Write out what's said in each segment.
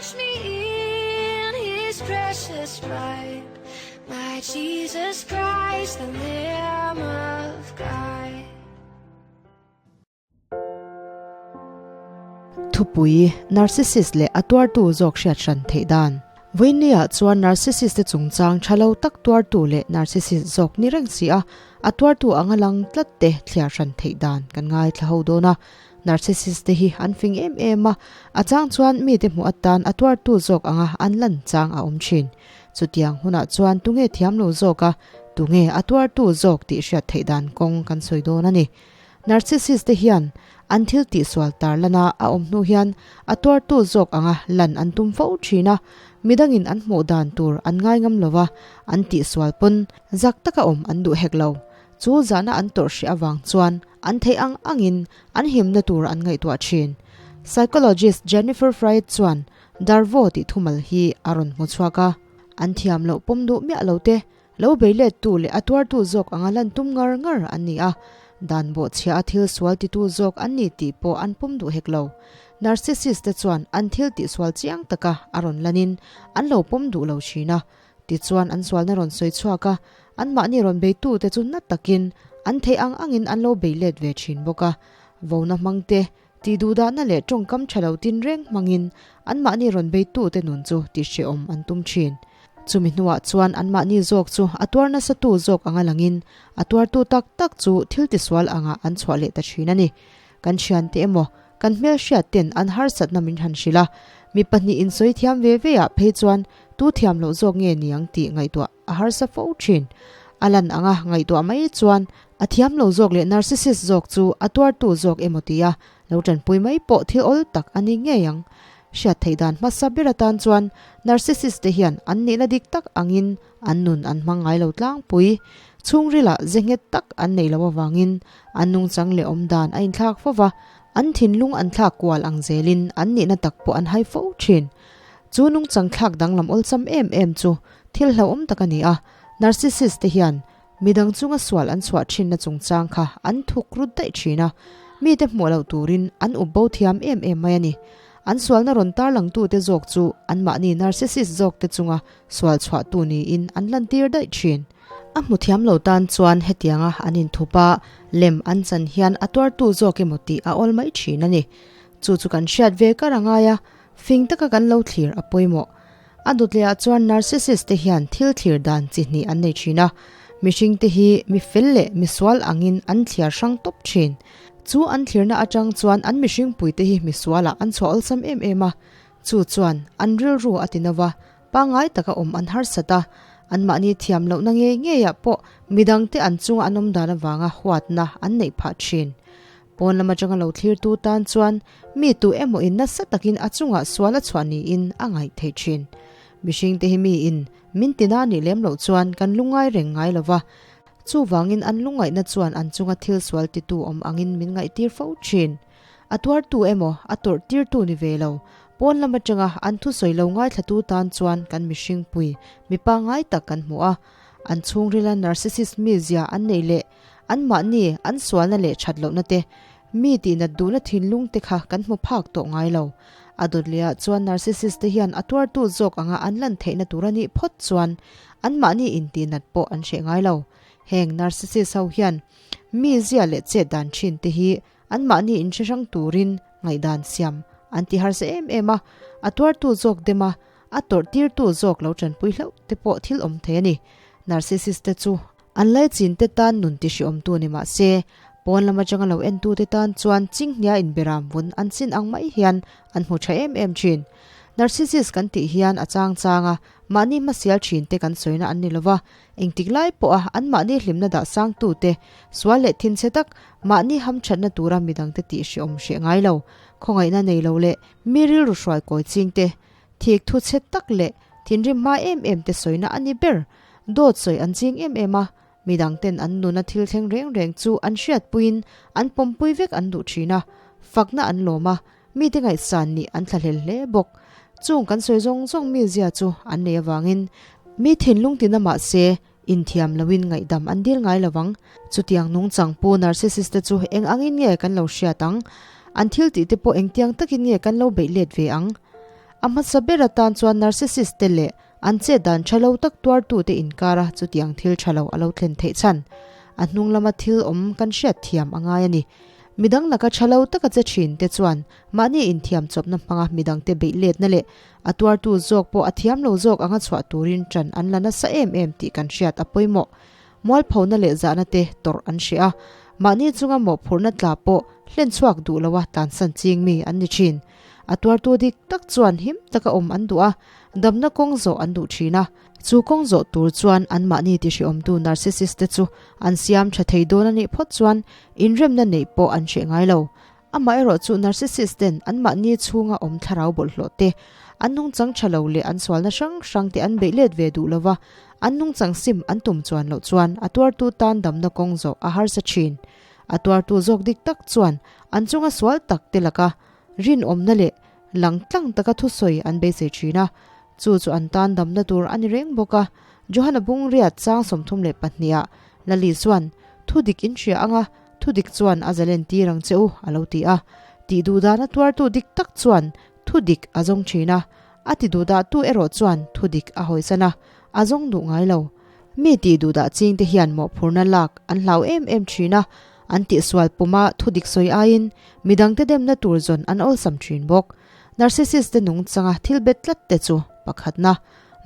Wash me in his precious blood, my Jesus Christ, the Lamb of God. Thupui, Narcissist leh a tuartu zawk hriat hran theih dan. Vawinia chuan Narcissist te chungchang tha lo tak tuartu leh Narcissist zawk ni reng si a, a tuartu anga lang tlat te thliar hran theih dan kan ngaithla ho dawn a. Narcissist te hi an fing em em a, a chang chuan mite hmuh atan a tuartu zawk anga an lan chang a awm thin. Chutiang hunah chuan tunge thiam lo zawk a, tunge a tuartu zawk tih hriat theih dan kawng kan sawi dawn a ni. Narcissist te hian an thil tihsual tar lana a awm hnu hian a tuartu zawk anga lan an tum fo thin a, midangin an hmuh dan tur an ngai ngam lo va, an tihsual pawn zak taka awm an duh hek lo. Chu zahna an tawrh hrih avang chuan an theih ang angin an himna tur an ngaihtuah thin. Psychologist Jennifer Freyd chuan Darvo tih thumal hi a rawn hmu chhuak a, an thiam loh pawm duh miah lo te, lo bei lettu leh a tuartu zawk anga lan tum ngar ngar an ni a, dan bawhchhia a thil sual titu zawk an ni tih pawh an pawm duh hek lo. Narcissist te chuan an thil tihsual chiang taka a rawn lanin an lo pawm duh lo thin a, Tichuan an sualna rawn sawi chhuak a, anmahni rawn beitute chu na takin an theih ang angin an lo bei let ve thin bawk a. Vona hmangte, tihduhdahna leh tawngkam tha lo tinreng hmangin anmahni rawn beitute nun chu tihhrehawm an tum thin. Chumi hnuah chuan anmahni zawk chu a tuar nasatu zawk anga langin a tuartu tak tak chu thil tisual angah an chhuah leh ta thin a ni. Kan thiante emaw, kan hmelhriat ten an harsatna min han hrilh a, mi pahnih insawi thiam ve ve ah phei chuan tu thiam loh zawk nge niang tih ngaihtuah a harsa fo thin. A lan anga ngaihtuah mai chuan a thiam lo zawk leh narcissist zawk chu a tuartu zawk emaw tia lo tanpui mai pawh thil awl tak a ni ngei ang. Hriat theih dan hmasa ber atan chuan narcissist te hian an nihna dik tak angin an nun an hmang ngai lo tlangpui. Chhungrilah ze nghet tak an neih loh avangin an nungchang leh awm dan a inthlak fo va, an thinlung an thlak kual ang zelin an nihna tak pawh an hai fo thin. Chu nungchang thlak danglam awlsam em em chu thil hlauhawm tak a ni a, narcissist te hian midang chunga sual an chhuah thinna chungchang kha an thuk rut daih thin a, mite hmuh loh turin an up bo thiam em em mai a ni. An sualna rawn tarlangtute zawk chu anmahni narcissist zawkte chunga sual chhuahtu niin an lantir daih thin. A hmu thiam lo tan chuan hetianga an inthup a, lem an chan hian a tuartu zawk emaw tih a awl mai thin a ni. Chu chu kan hriat ve kar a ngai a, Fing taka kan lo thlir a pawimawh. A dawtleiah chuan narcissist te hian thil thlir dan chi hnih an nei thin a, mihring te hi mi fel leh mi sual angin an thliar hrang tawp thin. Chu an thlirna atang chuan an mihring puite hi mi sualah an chhuah awlsam em em a, chu chuan an rilru a ti nova, pangngai taka awm an harsat a, anmahni thiam lohna ngei ngeiah pawh midangte an chunga an awm dan avanga huatna an neih phah thin. Pawn lam atanga lo thlirtu tan chuan mi tu emaw in nasa takin a chungah sual a chhuah niin a ngaih theih thin. Mihringte hi mi in min tina nih lem loh chuan kan lungngai reng ngai lo va, chuvangin an lungngaihna chuan an chunga thil sual titu awm angin min ngaihtir fo thin. A tuartu emaw a tawrh tirtu ni ve lo, pawn lam atanga an thusawi lo ngaithlatu tan chuan kan mihringpui mipa ngai tak kan hmu a, an chhungrila narcissist mizia an neih leh Anmahni an sualna leh that lohna te, mi tihnat duhna thinlung te kha kan hmu phak tawh ngai lo. A dawt lehah chuan narcissist te hian a tuartu zawk anga an lan theihna tur a nih phawt chuan anmahni intihnat pawh an hreh ngai lo. Heng narcissist ho hian mi zia leh chet dan thin te hi anmahni inhre hrang turin ngaihdan siam an ti harsa em em a, a tuartu zawk dem a, a tawrh tirtu zawk lo tanpui hlauh te pawh thil awm thei a ni. Narcissist te chu An laichin te tan nun ti hriawmtu ni mah se, pawn lam atanga lo entute tan chuan chinghnia inberam vun an chin ang mai hian an hmu tha em em thin. Narcissist kan tih hian a chang chang a, mahni hmasial thin te kan sawina an ni lova, engtik lai pawha anmahni hlimna dah sangtute, sual leh thinchhe tak, mahni hamthatna tura midangte tih hriawm hreh ngai lo, khawngaihna nei lo leh mi rilru hruai kawi chingte, thik thu chhe tak leh thinrim hma em em te sawina a ni ber. Dawt sawi an ching em em a, midang ten an nuna thil thleng reng reng chu an hriatpuiin an pawmpui vek an duh thin a, fakna an lawm a, mite ngaihsan nih an thlahlel hle bawk. Chung kan sawi zawng zawng mizia chu an nei avangin mi thinlung tina mah se inthiam loin ngaihdam an dil ngai lo vang. Chutiang nungchang pu narcissist te chu eng angin nge kan lo hriat ang? An thil tih te pawh engtiang takin nge kan lo beih let ve ang? A hmasa ber atan chuan narcissist te leh an chet dan tha lo tak tuartute inkara chutiang thil tha lo a lo thlen theih chhan. A hnung lama thil awm kan hriat thiam a ngai a ni. Midang laka tha lo taka che thin te chuan mahni inthiam chawpna hmanga midangte beih letna leh a tuartu zawk pawh a thiam lo zawk anga chhuah turin ṭan an la nasa em em tih kan hriat a pawimawh. Mualphona leh zahna te tawrh an hreh a, mahni chunga mawhphurhna tla pawh hlen chhuak duh loa tlansan ching mi an ni thin. A tuartu dik tak chuan him taka awm an duh a, damna kawng zawh an duh thin a. Chu kawng zawh tur chuan anmahni tihriawmtu narcissist te chu an siam tha thei dawn a nih phawt chuan inremna neih pawh an hreh ngai lo. Amaherawh chu narcissist ten anmahni chhunga awm thlarau bawlhhlawh te, an nungchang tha lo leh an sualna hrang hrang te an beih let ve duh lova, an nungchang sim an tum chuan loh chuan a tuartu tan damna kawng zawh a harsa thin. A tuartu zawk dik tak chuan an chunga sual tak te laka rinawmna leh lang tlang taka thusawi an beisei thin a, chu chu an tan damna tur a ni reng bawk a. Johana Bungriat chang 32 ah Lali chuan thudik in hria anga Thudik chuan a zalen tir ang che u, a lo ti a. Tih duhdan a tuartu dik tak chuan thudik a zawng thin a, a ti duhdahtu erawh chuan thudik a hawisan a, a zawng duh ngai lo. Mi tih duhdah chingte hian mawhphurhna lak an hlau em em thin a, an tihsual puma thudik sawi aiin midangte demna tur zawn an awlsam thin bawk. Narcissist te nungchanga thil bet tlat te chu pakhatna,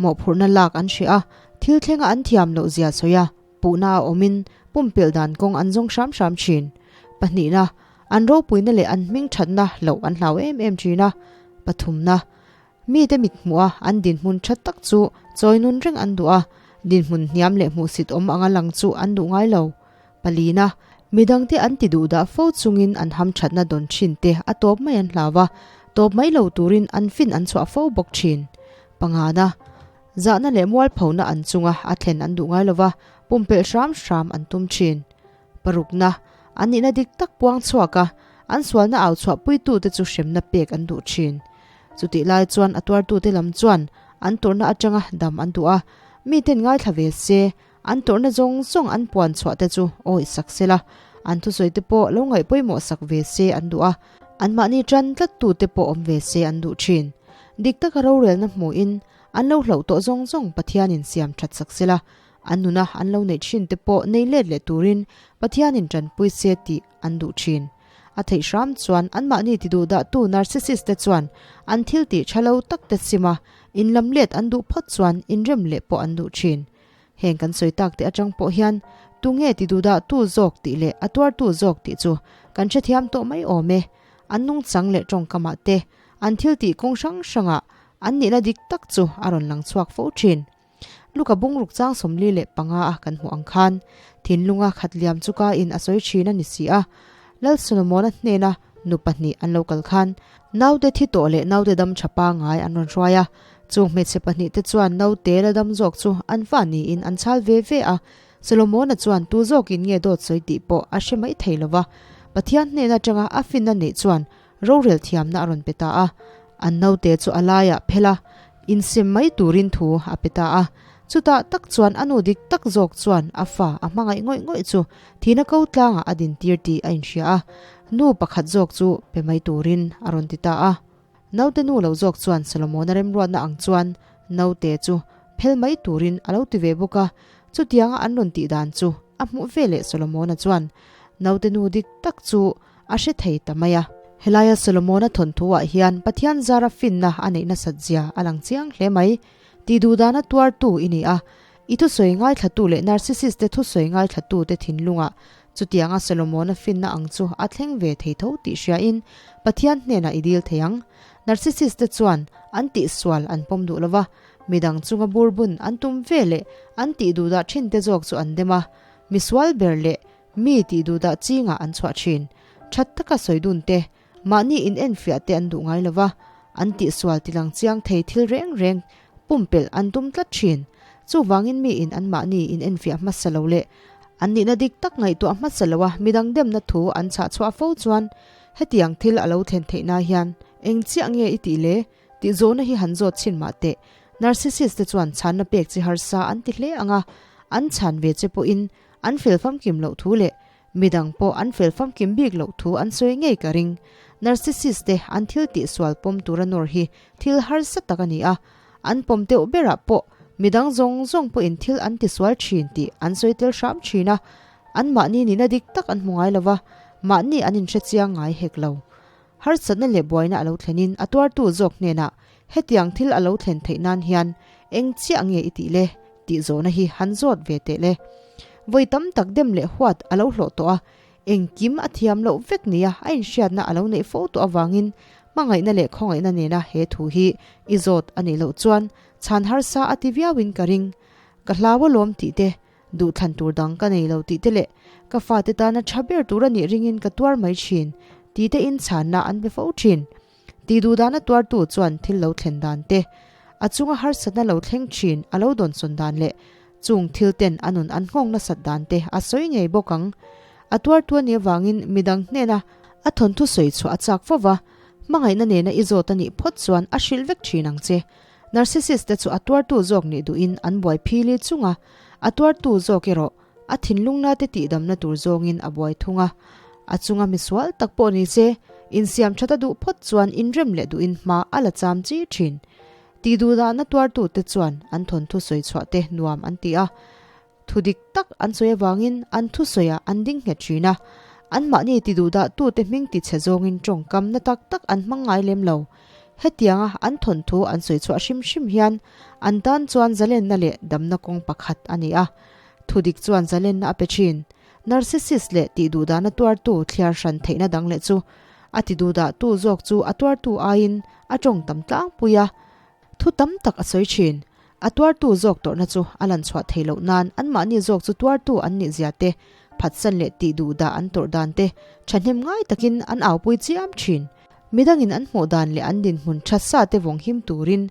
mawhphurhna lak an hreh a, thil thlenga an thiam loh zia sawi a, Puhna a awmin pumpelh dan kawng an zawng hram hram thin. Pahnihna, an ropuina leh an hming thatna loh an hlau em em thin a. Pathumna, mite mit hmuh a an dinhmun tha tak chu chawi nun reng an duh a, dinhmun hniam leh hmuhsit awm anga lang chu an duh ngai lo. Palina, midangte an ti duh dah fo chungin an ham thatna dawn thin te a tawp mai an hlau a, tawp mai lo turin an fin an chhuah fo bawk thin. Pangana, Zahna leh mualphona an chunga a thlen an duh ngai lova, pumpelh hram hram an tum thin. Parukna, an nihna dik tak puang chhuak a, an sualna au chhuahpuitute chu hremna pek an duh thin. Chutih lai chuan a tuartute lam chuan an tawrhna atanga dam an duh a, miten ngaithla ve se, an tawrhna zawng zawng an puan chhuah te chu awih sak sela, an thusawi te pawh lo ngaih pawimawh sak ve se an duh a, anmahni tan tlattute pawh awm ve se an duh thin. Dik taka rorelna hmuhin An lo hlauh tawh zawng zawng Pathianin siam that sak sela, an nuna an lo neih thin te pawh nei let leh turin Pathianin tanpui se tih an duh thin. A theih hram chuan anmahni ti duh dahtu narcissist te chuan an thil tih tha lo tak te sim a, inlam let an duh phawt chuan inrem leh pawh an duh thin. Heng kan sawi tak te atang pawh hian tunge ti duh dahtu zawk tih leh a tuartu zawk tih chu kan hrethiam tawh mai awm e. An nungchang leh tawngkamah te, an thil tih kawng hrang hrangah An nihna dik tak chu a rawn lang chhuak fo thin. Luka bungruk chang 45 a kan hmuh ang khan, thinlunga khat liam chu ka in a sawi thin a ni si a. Lal Solomona hnena nu pahnih an lo kal khan, naute thi tawh leh naute dam tha pangngai an rawn hruai a. Chung hmeichhe pahnih te chuan naute la dam zawk chu an fa niin an chhal ve ve a. Solomona chuan tu zawkin nge dawt sawi tih pawh a hre mai thei lo va, Pathian hnen atanga a finna neih chuan Rorel thiamna a rawn pe ta a, an naute chu a laiah phel a, insem mai turin thu a pe ta a. Chutah tak chuan a nu dik tak zawk chuan a fa a hmangaih ngawih ngawih chu thihna ko tlangah a dintir tih a inhria a, nu pakhat zawk chu pe mai turin a rawn ti ta a. Naute nu lo zawk chuan Solomona remruatna ang chuan naute chu phel mai turin a lo ti ve bawk a, chutianga an rawn tih dan chu a hmuh veleh Solomona chuan naute nu dik tak chu a hre thei ta mai a. Helaia Solomona thawnthuah hian Pathian zara finna a neih nasat zia a lang chiang hle mai. Tih duhdana tuartu i ni a, i thusawi ngaithlatu leh narcissist te thusawi ngaithlatu te thinlungah chutianga Solomona finna ang chu a thleng ve thei tho tih hriain Pathian hnenah i dil thei ang. Narcissist te chuan an tihsual an pawm duh lova, midang chunga burbun an tum ve leh an tih duhdah thin te zawk chu an dem a, misual ber leh Mi tih duhdah chingah an chhuah thin. That taka sawi dun te, mahni in enfiah te an duh ngai lova, an tihsual tilang chiang thei thil reng reng pumpelh an tum tlat thin. Chuvangin mi in an mahni in enfiah hmasa lo leh an nihna dik tak ngaihtuah hmasa loa midang demna thu an chhah chhuah fo chuan hetiang thil a lo thlen theih na hian eng chiah nge i tih le tih zawhna hi han zawt chhin mah teh. Narcissist te chuan chhanna pek chi harsa an ti hle ang a, an chhan ve che pawhin An fel famkim loh thu leh midang pawh an fel famkim bik loh thu an sawi ngei ka ring. Narcissist te an thil tih sual pawm tura nawr hi thil harsa tak a ni a, an pawm deuh berah pawh midang zawng zawng pawhin thil an ti sual thin tih an sawi tel hram thin a, anmahni nihna dik tak an hmu ngai lo va, mahni an inhre chiang ngai hek lo. Harsatna leh buaina a lo thlenin a tuartu zawk hnenah hetiang thil a lo thlen theih nan hian eng chiah nge i tih le? tih zawhna hi han zawt ve teh le. Vawi tam tak dem leh huat a lo hlawh tawh a, engkim a thiam loh vek nia a inhriatna a lo neih fo tawh avangin hmangaihna leh khawngaihna nena he thu hi i zawt a nih loh chuan chhan harsa a ti viauin ka ring. Ka hlau alawm tih te, duhthlan tur dang ka nei lo tih te leh ka fate tana tha ber tur a nih ringin ka tuar mai thin tih te in chhanna an be fo thin. Tih duh dana tuartu chuan thil lo thlen dan te, a chunga harsatna lo thleng thin a lo dawnsawn dan leh chung thil ten a nun an nghawng nasat dan te a sawi ngei bawk ang. A tuartu a nih avangin midang hnena a thawnthu sawi chhuah a chak fo va, hmangaihna nena i zawt a nih phawt chuan a hrilh vek thin ang che. Narcissist te chu a tuartu zawk nih duhin an buai phili chung a, a tuartu zawk erawh a thinlungna te tihdamna tur zawngin a buai thung a. A chunga misual tak pawh ni se, insiam that a duh phawt chuan inrem leh duhin hma a la cham chi thin. Tih duhdahna tuartute chuan an thawnthu sawi chhuah te nuam an ti a. Thu dik tak an sawi avangin an thusawiah an ding nghet thin a. Anmahni ti duhdahtute hming ti chhe zawngin tawngkam na tak tak an hmang ngai lem lo. Hetianga an thawnthu an sawi chhuah hrim hrim hian an tan chuan zalenna leh damna kawng pakhat a ni a. Thudik chuan zalenna a pe thin. Narcissist leh tihduhdahna tuartu thliar hran theihna dang leh chu a tiduhdahtu zawk chu a tuartu aiin a tawng tam tlangpui a, thu tam tak a sawi thin. A tuartu zawk tawrhna chu a lan chhuah theih loh nan anmahni zawk chu tuartu an nih zia te, phatsan leh tihduhdah an tawrh dan te thahnem ngai takin an aupui chiam thin. Midangin an hmuh dan leh an dinhmun tha sa te vawng him turin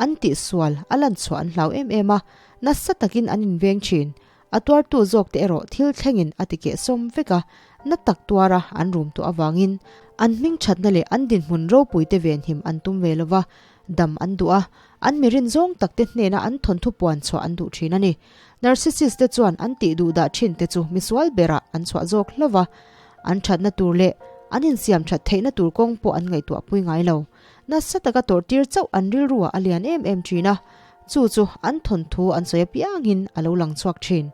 an tihsual a lan chhuah an hlau em em a, nasa takin an inveng thin. A tuartu zawk te erawh thil thlengin a ti keh sawm vek a, na tak tuara an rum tawh avangin an hming thatna leh an dinhmun ropui te venhim an tum ve lova, dam an duh a, an mirin zawng tak te hnena an thawnthu puan chhuah an duh thin a ni. Narcissist te chuan an tih duh dah thin te chu misual berah an chhuah zawk hlauh a, an thatna tur leh an insiam that theihna tur kawng pawh an ngaihtuah pui ngai lo. Nasa taka tawrhtir chauh an rilruah a lian em em thin a, Chu chu an thawnthu an sawi apiangin a lo lang chhuak thin.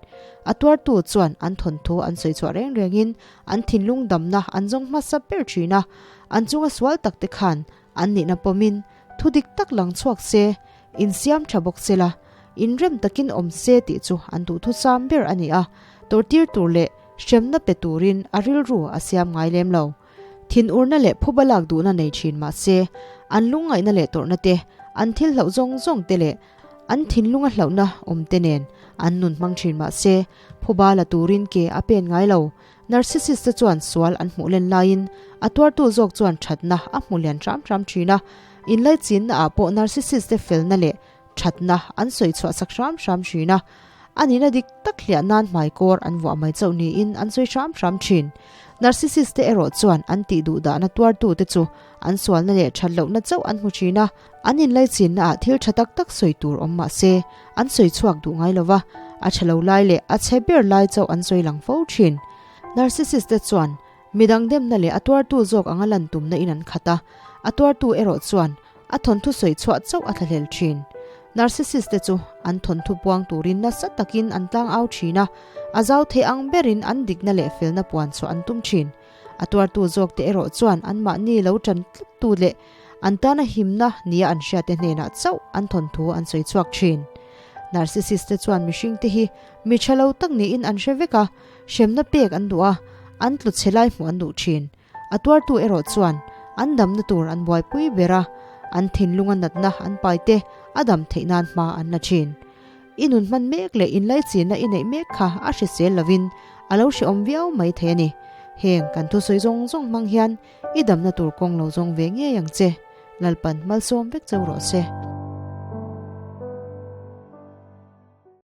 A tuartu chuan an thawnthu an sawi chhuah reng rengin an thinlung damna an zawng hmasa ber thin a, an chunga sual tak te khan an nihna pawmin thu dik tak lang chhuak se, insiam tha bawk se la, inrem takin awm se tih chu an duhthusam ber a ni a, tawrhtir tur leh hremna pe turin a rilru a siam ngai lem lo. Thinurna leh phuba lak duhna nei thin mah se, an lungngaihna leh tawrhna te, an thil hlauh zawng zawng te leh an thinlunga hlauhna awm te nen an nun hmang thin mah se, phuba la turin ke a pen ngai lo. Narcissist te chuan sual an hmuh len laiin a tuartu zawk chuan thatna a hmu lian hram hram thin a, inlaichinna ah pawh narcissist te felna leh thatna an sawi chhuah sak hram hram thin a, a nihna dik tak hliah nan hmaikawr an vuah mai chauh niin an sawi hram hram thin. Narcissist te erawh chuan an tih duh dahna tuartu te chu an sualna leh that lohna chauh an hmu thin a, an inlaichinna ah thil tha tak tak sawi tur awm mah se an sawi chhuak duh ngai lova, a tha lo lai leh a chhe ber lai chauh an sawi lang fo thin. Narcissist te chuan midang demna leh a tuartu zawk anga lan tumna in an khat a, a tuartu erawh chuan A thawnthu sawi chhuah chauh a thlahlel thin. Narcissist te chu an thawnthu puang turin nasa takin an tlang au thin a, a zau thei ang berin an dikna leh felna puan chhuah an tum thin. A tuartu zawk te erawh chuan anmahni lo tan tlattu leh an tana himna nia an hriatte hnenah chauh an thawnthu an sawi chhuak thin. Narcissist te chuan mihring te hi mi tha lo tak niin an hre vek a, hremna pek an duh a, an tlu chhe lai hmuh an duh thin. A tuartu erawh chuan an damna tur an buaipui ber a, an thinlunga natna an paite a dam theih nan hma an la thin. I nun hman mek leh inlaichinna i neih mek kha a hrisel lovin a lo hrehawm viau mai thei a ni. Heng kan thusawi zawng zawng hmang hian i damna tur kawng lo zawng ve ngei ang che. Lalpan malsawm vek cheu rawh se.